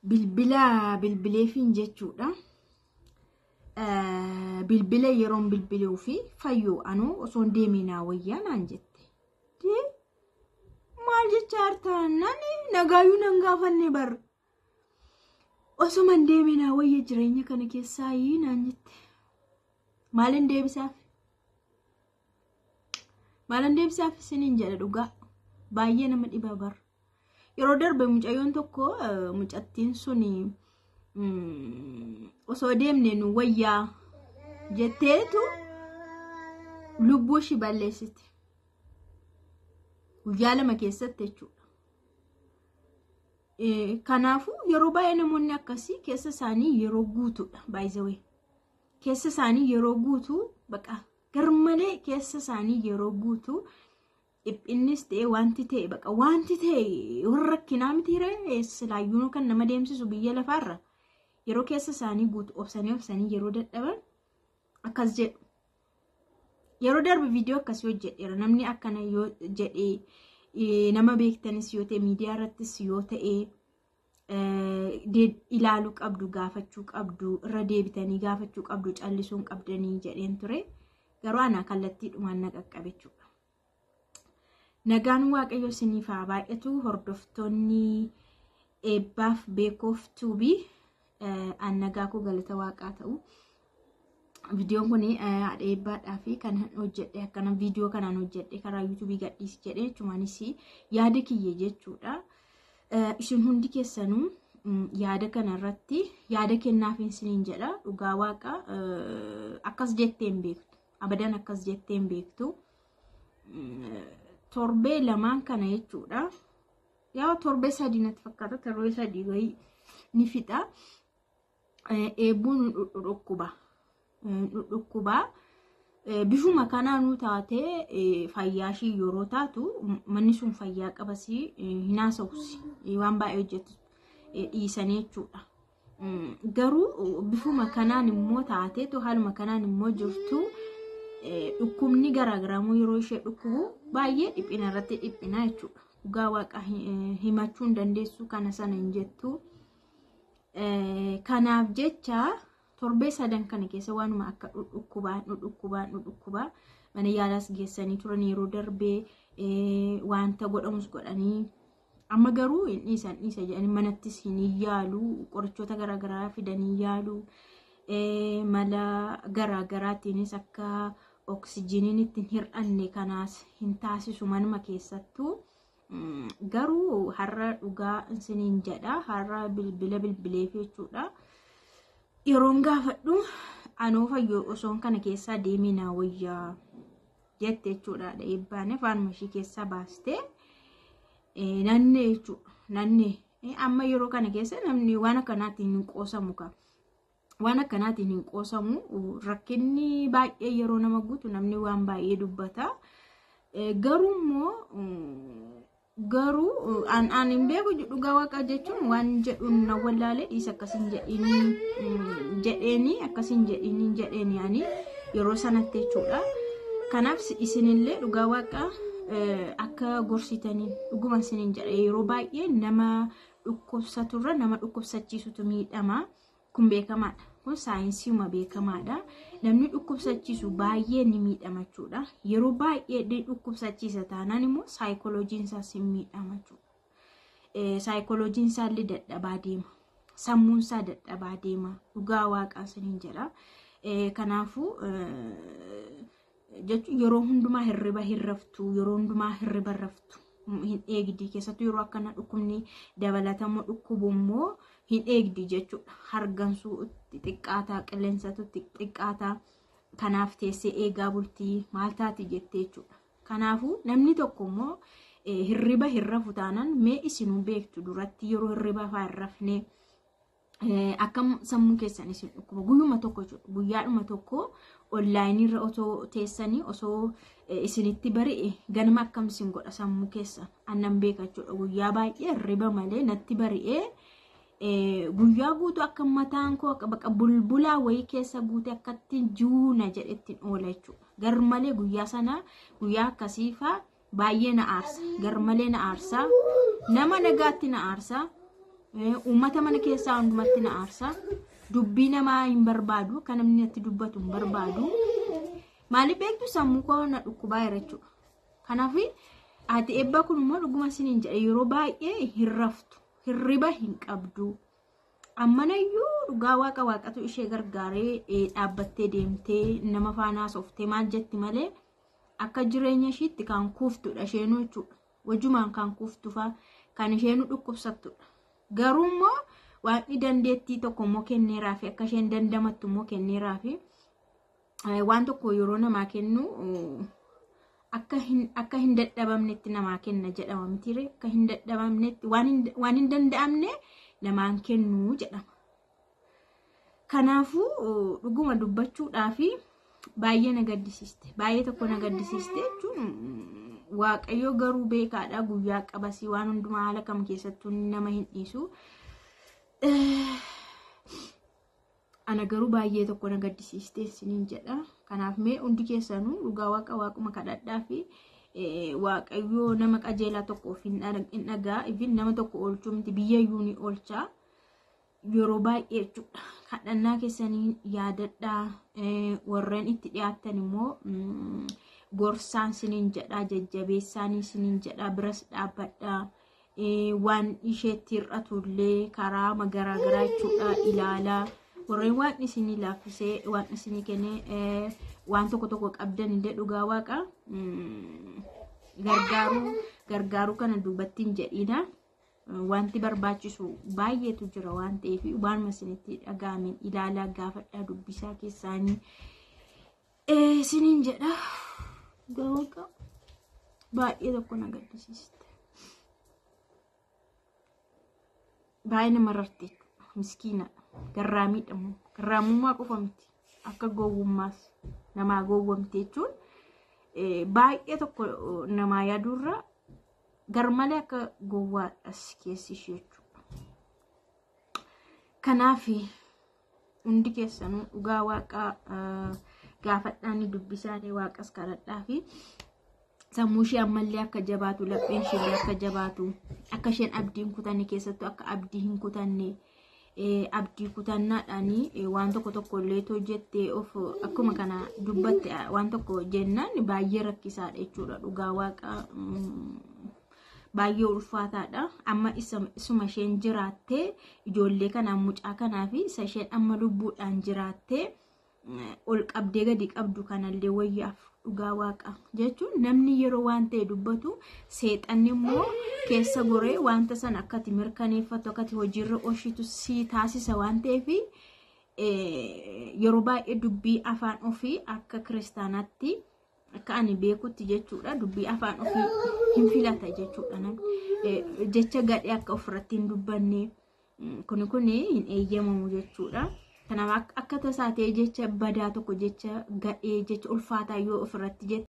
Bilbila bilbileefiin jechuudha. Bilbila yeroon bilbiluu fi fayyoo anuu osoo hin deeminaa wayyaa naan jette. Maal jecha hartaa nani nagaayyuu nan gaafanne bar. Osuma hin deeminaa wayya jireenya kana keessaa naan jette. Maalin deebisaaf? Maalin deebisaaf isiniin jedha dhugaa. Baay'ee nama dhiba bar. Yeroo darbe mucayyoon tokko mucattiin sun osoo deemne nu wayyaa jetteetu lubbuu ishii balleessite. Guyyaa 2 keessatti jechuudha. Kanaafuu yeroo baay'ee namoonni akkasii keessa isaanii yeroo guutuudha by the way. Keessa isaanii yeroo guutuu baqa garmalee keessa isaanii yeroo guutuu dhiphinnis ta'e wanti ta'e baqa wanti ta'e warra rakkinaa miti ree silaayyuu kan nama deemsisu biyya lafaarra yeroo keessa isaanii guutuu obsanii obsanii yeroo dadhaban akkas jedhu. Yeroo darbe viidiyoo akkasii hojjedheera namni akkana yoo jedhee nama beektanis yoo ta'e miidiyaa irrattis yoo ta'e ilaaluu qabdu gaafachuu qabdu irra deebitanii gaafachuu qabdu callisuun qabdanii jedheen ture garuu ana kallattiidhumaan na qaqqabe jechuudha. Nagaan Waaqayyo isiniif haa baay'atu hordoftoonni eebbaaf beekoof tuubii an nagaa koo galata waaqaa ta'u. Viidiyoon kun haadha eebbaadhaa fi kan hojjedhe akkana viidiyoo kanaan hojjedhe karaa yuutuubii gadhiisi jedhee jechuunis yaada kiyya jechuudha. Isin hundi keessanuu yaada kanarratti yaada kennaaf isiniin jedha dhugaa waaqa akkas jettee hin beektu abadan akkas jettee hin beektu. Torbee 2 kana jechuudha. Yaa torbee 3 natti fakkaata torbee 3 wayii ni fixa. Eebbuun dhukkuba. Dhukkuba. Bifuma kanaanuu taatee fayyaa ishii yeroo taatu manni sun fayyaa qabasii hin haasa'usi waan baay'ee hojjetu dhiisanii jechuudha. Garuu bifuma kanaan immoo taatee haaluma kanaan immoo jirtu dhukkubni garaagaraa yeroo ishee dhukkubu baay'ee dhiphina irratti dhiphina jechuudha. Dhugaa waaqa himachuu hin dandeessu kana sana hin jettu. Kanaaf jecha torbee 3 kana keessa waanuma akka dhukkubaa mana yaalaas geessanii turan yeroo darbee wanta godhamus godhanii amma garuu hin dhiisan dhiisa jedhanii manattis hin yaalu qorichoota garaagaraa fidanii yaalu mala garaagaraatiinis akka oksijiniin ittiin hir'anne kanaas hin taasisu manuma keessattuu. Garuu har'a dhugaa isiniin jedha har'a bilbila bilbileef jechuudha. Yeroon gaafadhu anoo fayyoo osoon kana keessaa deemee naa wayyaa jette jechuudha. Eebbaan afaanuma ishii keessaa baastee nannee jechuudha. Nannee amma yeroo kana keessa namni waan akkanaatiin hin qoosamu ka. Waan akkanaatiin hin qoosamu rakkinni baay'ee yeroo nama guutu namni waan baay'ee dubbata. Garuu immoo garuu an hin beeku dhugaa waaqa jechuun waan jedhuun na wallaalee dhiisa akkasiin jedheeni akkasiin jedhini jedheeni ani yeroo sanatti jechuudha. Kanaaf isinillee dhugaa waaqa akka gorsitanii dhuguma isiniin jedha yeroo baay'ee nama dhukkubsaturra nama dhukkubsachiisutu miidhama. Kun beekamaadha. Kun saayinsiima beekamaadha. Namni dhukkubsachiisu baay'ee ni miidhama jechuudha. Yeroo baay'ee dhukkubsachiisa taanaan immoo saayikoloojiin isaas hin miidhama jechuudha. Saayikoloojiin isaallee dadhabaa deema. Sammuun isaa dadhabaa deema. Dhugaa waaqaa isiniin jedha. Kanaafuu jechuun yeroo hundumaa hirriba hin raftu. Yeroo hundumaa hirriba raftu. Hin eegdi keessattuu yeroo akkana dhukkubni dabalatamu dhukkubu immoo hin eegdi jechuudha. Hargansuu xiqqaataa qilleensatu xiqqaataa kanaaf teessee eegaa bultii maal taati jettee jechuudha. Kanaafuu namni tokko immoo hirriba hin rafu taanaan mee isinuu beektu duratti yeroo hirriba fa'aa hin rafne akkam sammuu keessan isin dhukkuba guyyuma tokko jechuudha. Guyyaadhuma tokko onlaayinii irra osoo teessanii osoo isinitti bari'e ganama akkam isin godha sammuu keessa annan beeka jechuudha. Guyyaa baay'ee hirriba malee natti bari'ee guyyaa guutuu akka mataan koo bakka bulbulaa wayii keessa guute akkatti juuna jedhetti oola jechuudha. Garmalee guyyaa sana guyyaa akkasiifaa baay'ee na aarsa. Garmalee na aarsa. Nama nagaatti na aarsa. Uummata mana keessaa hundumatti na aarsa. Dubbii namaa hin barbaadu. Kan namni natti dubbatu hin barbaadu. Maaliif beektu sammuu koo na dhukkubaa jira jechuudha. Kanaaf haati eebbaa kun immoo dhuguma isiniin jedhe yeroo baay'ee hin raftu. Hirriba hin qabdu. Ammanayyuu dhugaa waaqa waaqatu ishee gargaaree dhaabbattee deemtee nama faana haasoftee maal jetti malee akka jireenya ishiitti kan kuuftudha isheenuu jechuudha. Wajumaan kan kuuftu fa'aa kan isheenuu dhukkubsattudha. Garuu immoo waaqni dandeettii tokko immoo kenneeraafi akka isheen dandamattu immoo kenneeraafi waan tokko yeroo namaa kennu akka hin dadhabamnetti namaa kenna jedhama mitiire akka hin dadhabamnetti waan hin danda'amne namaan kennu jedhama. Kanaafuu dhuguma dubbachuudhaafi baay'ee na gaddisiiste. Baay'ee tokko na gaddisiiste jechuun Waaqayyo garuu beekaadha guyyaa qabasii waan hundumaa haala kam keessattuu nama hin dhiisu. Ana garuu baay'ee tokko na gaddisiiste isiniin jedha. Kanaaf mee hundi keessanuu dhugaa waaqa waaquma kadhadhaa fi Waaqayyo nama qajeelaa tokko of hin dhagaa. Ifin nama tokko oolchuu miti biyya iyyuu ni oolcha. Yeroo baay'ee jechuudha. Kadhannaa keessanii yaadadhaa. Warreen itti dhiyaatan immoo gorsaan isiniin jedha, jajjabeessaan isiniin jedha, biras dhaabbadhaa. Waan isheetti hir'atu illee karaa garaagaraa jechuudha ilaalaa. Warreen waan isinii laaffisee waan isinii kennee waan tokko tokko qabdan illee dhugaa waaqa gargaaruu kana duubatti hin jedhina. Wanti barbaachisu baay'eetu jira waan ta'eef waanuma isinitti dhaga'ameen ilaalaa gaafadhaa dubbisaa keessaanii isiniin jedha. Dhugaa waaqa baay'ee tokko na gaddisiiste. Baay'ee nama rarte jechuudha. Miskiina garraamiidha immoo. Garraamummaa qofa miti. Akka gowwummaas namaa gowwomte jechuun baay'ee tokko namaa yaaduurra garmalee akka gowwaadhas keessi ishee jechuudha. Kanaaf hundi keessanuu dhugaa waaqaa gaafadhaanii dubbisaanii waaqas kadhadhaa fi sammuu ishee ammallee akka jabaatu lapheen ishee akka jabaatu akka isheen abdii hin kutanne keessattuu akka abdii hin kutanne abdii kutannaadhaanii waan tokko tokko illee hojjettee of akkuma kana dubbatte waan tokko jennaan baay'ee rakkisaadha jechuudha dhugaa waaqa baay'ee ulfaataadha. Amma isuma isheen jiraattee ijoollee kanaan mucaa kanaa fi isa isheen amma lubbuudhaan jiraattee ol qabdee gadi qabdu kanallee wayyaaf dhugaa waaqa jechuun namni yeroo waan ta'e dubbatu seexanni immoo keessa goree wanta sana akkati mirkaneeffattu akkati hojiirra oolchitu si taasisa waan ta'eef yeroo baay'ee dubbii afaan ofii akka kiristaanaatti akka ani beekutti jechuudha dubbii afaan ofii hin filata jechuudha namni jecha gadhee akka ofirratti hin dubbanne kun hin eeyyamamu jechuudha. Kanaaf akka tasaa ta'e jecha badaa tokko jecha gadhee jecha ulfaataa yoo ofirratti jette.